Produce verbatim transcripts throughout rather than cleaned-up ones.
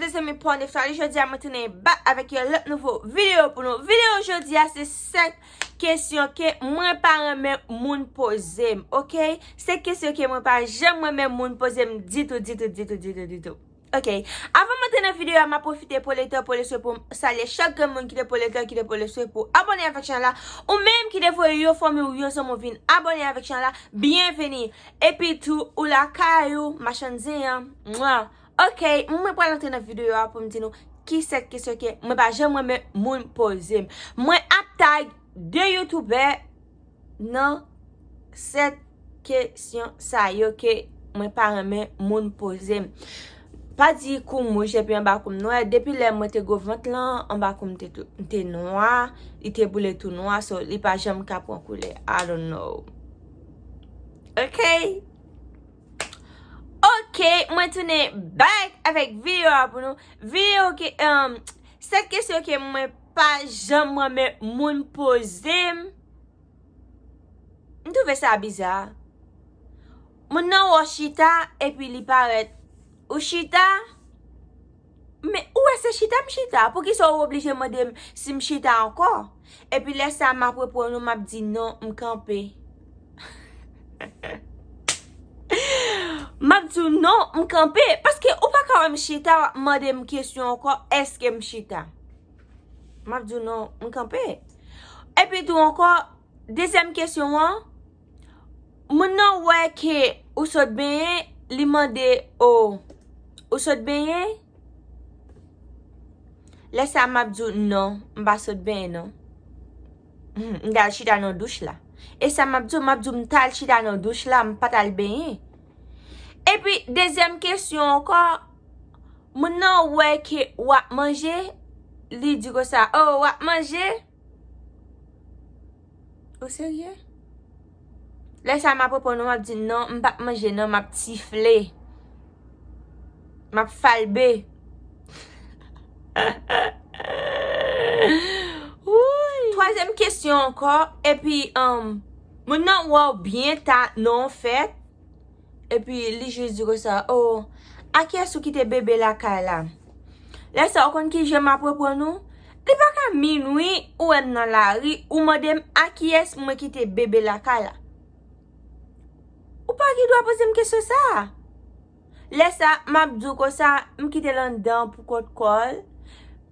Mezanmi, pon de fali, jodi a mwen tounen back avèk yon lòt nouvo videyo pou nou. Videyo jodi a se sèt kesyon ke mwen pa renmen moun poze m, oke? Sèt kesyon ke mwen pa janm renmen moun poze m ditou, ditou, ditou, ditou, ditou. Oke, avan m antre nan videyo a, m ap pwofite pran le tan, pran le swen pou m salye chak grenn moun ki te pran le tan, ki te pran le swen pou abòne avèk chanèl la. Ou menm ki te voye yon fanmi w, yon zanmi w vin abòne avèk chanèl la, byenveni. Epi tou, ou lakay ou, machann zen an. Mwa. Oke, mwen pral antre nan videyo a pou m di nou ki sèt kesyon ke mwen pa janm renmen moun poze m. Mwen ap tag de youtubè nan sèt kesyon sa yo ke mwen pa renmen moun poze m. Pa di kou m wouj epi anba kou m nwè. Depi lè mwen te gwo vant lan, anba kou m te tou, te nwa, li te boule tou nwa, so li pa janm ka pran koulè. I don't know. Oke? Oke, mwen tounen back avèk videyo a pou nou. Videyo ke, um, sèt kesyon ke mwen pa janm renmen moun poze m. M twouve sa biza. Moun nan wè w chita, epi li parèt. Ou chita? Men ou wè se chita m chita. Poukisa ou oblije mande m si m chita ankò? Epi lè sa a, m ap reponn ou, m ap di non, m kanpe. M ap di w non, m kanpe. Paske ou pa ka wè m chita, w ap mande m kesyon ankò, èske m chita? M ap di w non, m kanpe. Epi tou ankò, dezyèm kesyon an, moun nan wè ke ou sot benyen, li mande, o, ou sot benyen? Lè sa a, m ap di w non, m pa sot benyen non. Hmm, m t al chita nan douch la. E sa m ap di w, m ap di w m t al chita nan douch la, m pa t al benyen. Epi, dezyèm kesyon ankò, moun nan wè ke w ap manje, li di konsa, o, w ap manje? Ou serye? Lè sa a, m ap reponn ou, m ap di non, m p ap manje non, m ap tifle. M ap falbe. Wouy. Twazyèm kesyon ankò, epi, um, moun nan wè w byen ta nan yon fèt, epi li jis di konsa, o, a kiyès ou kite bebe lakay la? Lè sa a, ou konn ki jan m ap reponn ou? Li pa ka minwi, ou wè m nan lari, ou mande m a kiyès mwen kite bebe lakay la. Ou pa gen dwa poze m kesyon sa a. Lè sa a, m ap di w konsa, m kite l anndan pou kont kò l,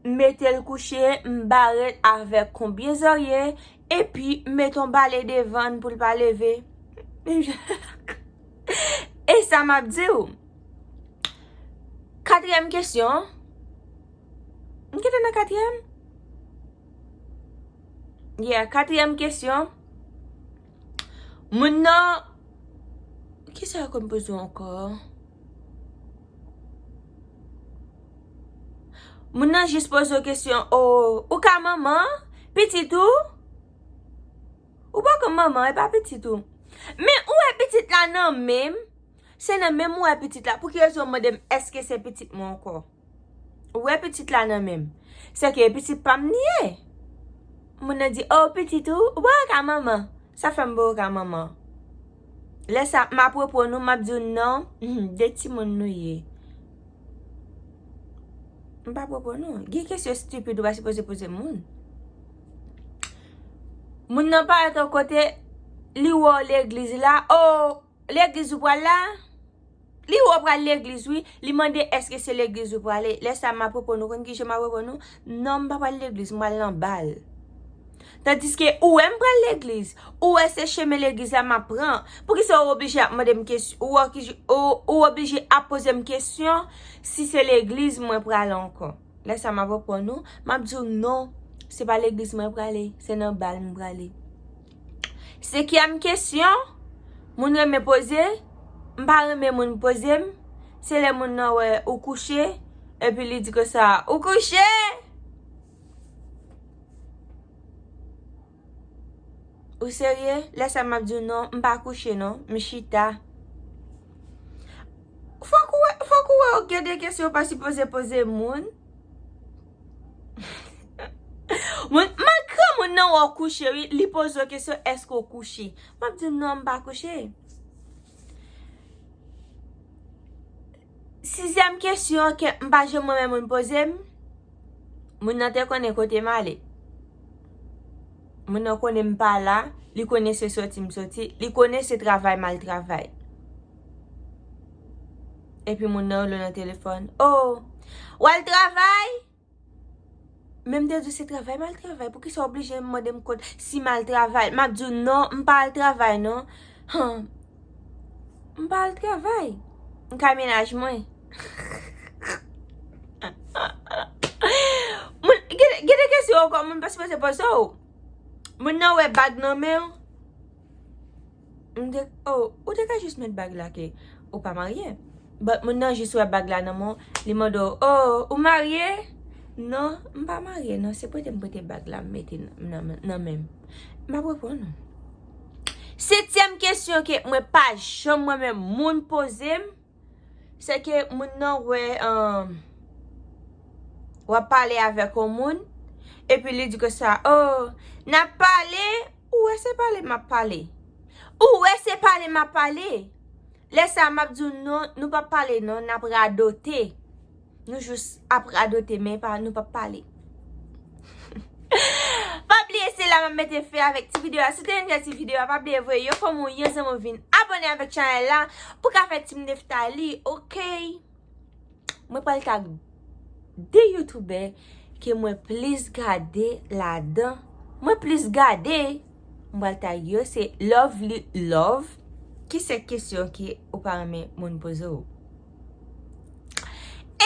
m mete l kouche, m bare l avèk konbyen zòrye, epi m mete yon bale devan l pou l pa leve. E sa m ap di w. Katriyèm kesyon. M kite nan katriyèm? Yeah, katriyèm kesyon. Moun nan, kisa yo konn poze w ankò? Moun nan jis poze w kesyon, o, ou ka manman? Pitit ou? Ou poko manman, e pa pitit ou. Men ou wè pitit la nan men m, se nan men m ou wè pitit la. Pou ki rezon w mande m èske se pitit mwen ankò? Ou wè pitit la nan men m. Sèke pitit pa m li ye. Moun nan di, o, pitit ou, ou pa ka manman. Sa fè m pa ka manman. Lè sa, m ap reponn ou, m ap di w non, mhm, de timoun nou ye. M p ap reponn ou. Gen kesyon estipid ou pa sipoze poze moun. Moun nan parèt yon kote, li wè w legliz la, o, legliz ou pral la? Li wè w pral legliz, wi. Li mande èske se legliz ou prale. Lè sa a, m ap reponn ou. Konn ki jan m ap reponn ou? Non, m pa pral legliz, m pral nan bal. Tandiske ou wè m pral legliz, ou wè se chemen legliz la m ap pran. Poukisa ou oblije ap mande m kesyon, ou, ou, ou oblije ap poze m kesyon si se legliz mwen prale ankò? Lè sa a, m ap reponn ou, m ap di w non, se pa legliz mwen prale, se nan bal m prale. Senkyèm kesyon, moun renmen poze, m pa renmen moun poze m, se lè moun nan wè ou kouche, epi li di konsa, ou kouche? Ou serye? Lè sa a, m ap di w non, m pa kouche non, m chita. Fòk ou wè, fòk ou wè, gen de kesyon ou pa sipoze poze moun. Moun, malgre moun nan wè w kouche, wi, li poze w kesyon, èske w kouche? M ap di w non, m pa kouche. Sizyèm kesyon ke m pa janm wè moun poze m, moun nan te konnen kote m ale. Moun nan konnen m pa la, li konnen se soti m soti, li konnen se travay m al travay. Epi moun nan rele nan telefòn. Oh, w al travay? Men m te di w se travay m al travay. Poukisa w oblije mande m kot si m al travay? M ap di w non, m pa al travay non. Hum, m pa al travay. M ka mennaj mwen. Moun, gen, gen de kesyon ankò moun pa sipoze poze w. Moun nan wè bag nan men w. M te, oh, ou te ka jis met bag la ke ou pa marye. But moun nan jis wè bag la nan men w, li mande w, oh, ou marye? Non, m pa marye non, se prete m prete bag la m mete nan, nan, nan men m. M ap reponn ou. Setyèm kesyon ke mwen pa janm wè menm moun poze m, se ke moun nan wè, um, w ap pale avèk yon moun, epi li di konsa, oh, n ap pale, ou wè se pale m ap pale. Ou wè se pale m ap pale. Lè sa a, m ap di w non, nou p ap pale non, n ap radote. Nou jis ap radote, men pa, nou p ap pale. Pa bliye, se la m ap mete fen avèk ti videyo a. Si w te renmen ti videyo a, pa bliye voye yon fanmi w, yon zanmi w vin abòne avèk chanèl la pou ka fè Team Nephtalie, oke? Mwen pral tag de youtubè ke mwen plis gade ladan. Mwen plis gade, mwen pral tag yo, se Lovely Love. Ki se kesyon ke ou pa renmen moun poze w?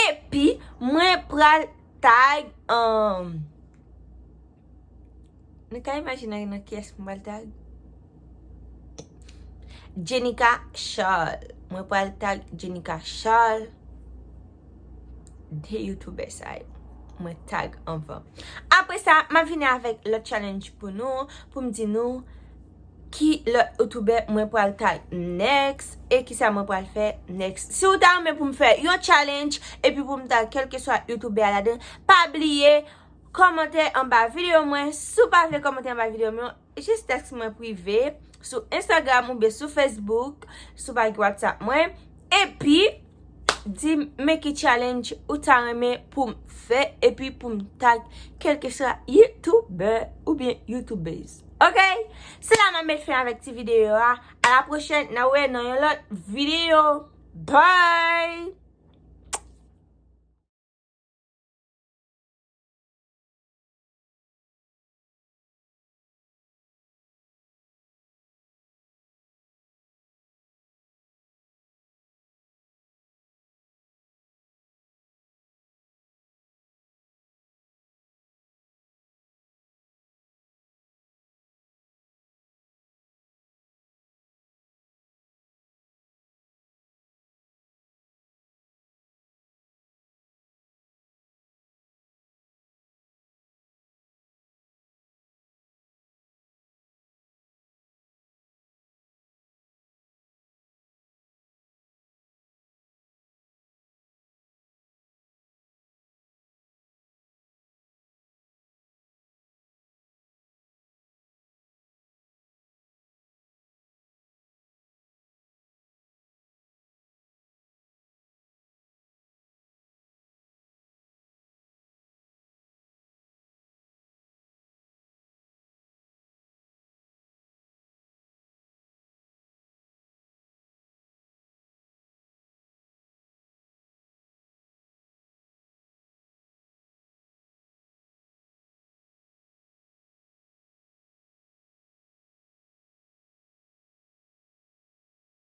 Epi, mwen pral tag, um, nou ka imajine nan kiyès mwen pral tag? Jenica Charles. Mwen pral tag Jenica Charles. De youtubè sa yo. Mwen tag anvan. Apre sa, m ap vini avèk lòt challenge pou nou, pou m di nou ki lòt youtubè mwen pral tag next e kisa mwen pral fè next. Si w ta renmen pou m fè yon challenge epi pou m tag kèlkeswa youtubè a ladan, pa bliye kòmante anba videyo mwen. Si w pa vle kòmante anba videyo mwen, jis tèks mwen prive sou Instagram oubyen sou Facebook, si w pa gen WhatsApp mwen. Epi, di m men ki challenge ou ta renmen pou m fè epi pou m tag kèlkeswa youtubè oubyen youtubèz. Oke? Se la m ap met fen avèk ti videyo a. A la pwochèn, n a wè nan yon lòt videyo. Bye!